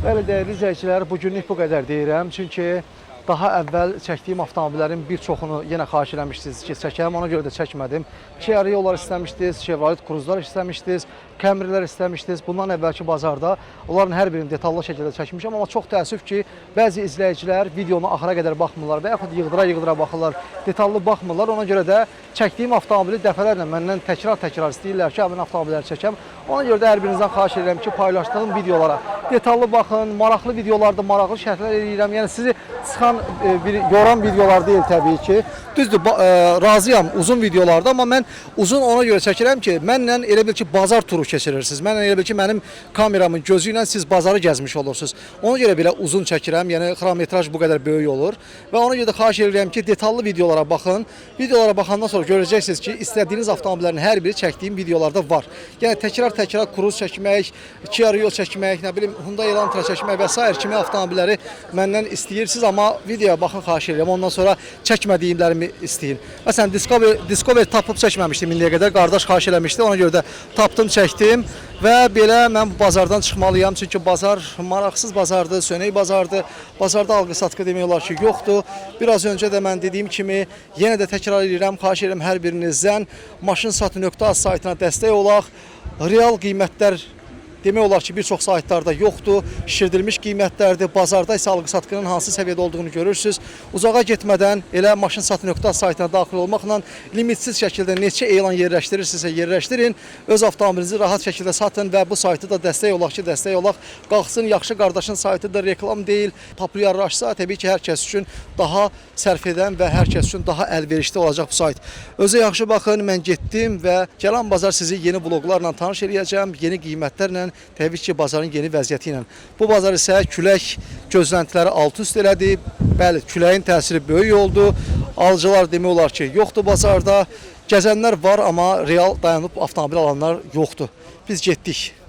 Bəli, dəyərli izləyicilər, bugünlük bu qədər deyirəm. Çünki daha əvvəl çəkdiyim avtomobillərin bir çoxunu yenə xahiş eləmişdiniz ki, çəkəm, ona görə də çəkmədim. Kia Rio-lar istəmişdiniz, Chevrolet Cruze-lar istəmişdiniz, Camry-lər istəmişdiniz. Bundan əvvəlki bazarda onların hər birini detallı şəkildə çəkmişəm, amma çox təəssüf ki, bəzi izləyicilər videonu axıra qədər baxmırlar və yaxud yığdıra-yığdıra baxırlar, detallı baxmırlar. Ona görə də çəkdiyim avtomobili dəfələrlə məndən təkrar-təkrar istəyirlər ki, həmin avtomobilləri çəkəm. Ona görə də hər birinizdən xahiş edirəm ki, paylaşdığım videolara detallı baxın, maraqlı videolarda maraqlı şərhlər eləyirəm. Yəni sizi sıxan bir yoran videolar deyil təbii ki. Düzdür, razıyam uzun videolarda, amma mən uzun ona görə çəkirəm ki, mənlə elə bil ki, bazar turu keçirirsiniz. Mənlə elə bil ki, mənim kameramın gözü ilə siz bazarı gəzmiş olursunuz. Ona görə belə uzun çəkirəm, yəni xronometraj bu qədər böyük olur. Və ona görə də xahiş edirəm ki, detallı videolara baxın. Videolara baxandan sonra görəcəksiniz ki, istədiyiniz avtomobillərin hər biri çəkdiyim videolarda var. Yəni təkrar-təkrar Cruze çəkmək, Kia Rio çəkmək, nə bilim Hyundai Elantra çəkmək və sair kimi avtomobilləri məndən istəyirsiniz, amma Videoya baxın, xahiş edirəm. Ondan sonra çəkmədiyimlərimi istəyin. Məsələn, Discovery tapıb çəkməmişdim indiyə qədər. Qardaş xahiş eləmişdi. Ona görə də tapdım, çəkdim və belə mən bu bazardan çıxmalıyam. Çünki bazar maraqsız bazardır, sönək bazardır. Bazarda alqı-satqı demək olar ki, yoxdur. Biraz öncə də mən dediyim kimi yenə də təkrar edirəm, xahiş edirəm hər birinizdən maşınsatı.az saytına dəstək olaq. Real qiymətlər demək olar ki, bir çox saytlarda yoxdur. Şişirdilmiş qiymətlərdir. Bazarda isə alqı-satqının hansı səviyyədə olduğunu görürsüz. Uzağa getmədən elə maşınsatı.az saytına daxil olmaqla limitsiz şəkildə neçə elan yerləşdirirsinizsə yerləşdirin. Öz avtomobilinizi rahat şəkildə satın və bu saytı da dəstək olaq ki, dəstək olaq. Qalxsın yaxşı qardaşın saytıdır, reklam deyil. Populyarlaşsa təbii ki, hər kəs üçün daha sərf edən və hər kəs üçün daha əlverişli olacaq bu sayt. Özə yaxşı baxın, mən getdim və gələn bazar sizi yeni vloqlarla tanış eləyəcəm, yeni qiymətlərlə, təbii ki, bazarın yeni vəziyyəti ilə. Bu bazar isə külək gözləntiləri alt-üst elədi. Bəli, küləyin təsiri böyük oldu. Alıcılar demək olar ki, yoxdur bazarda. Gəzənlər var, amma real dayanıb avtomobil alanlar yoxdur. Biz getdik.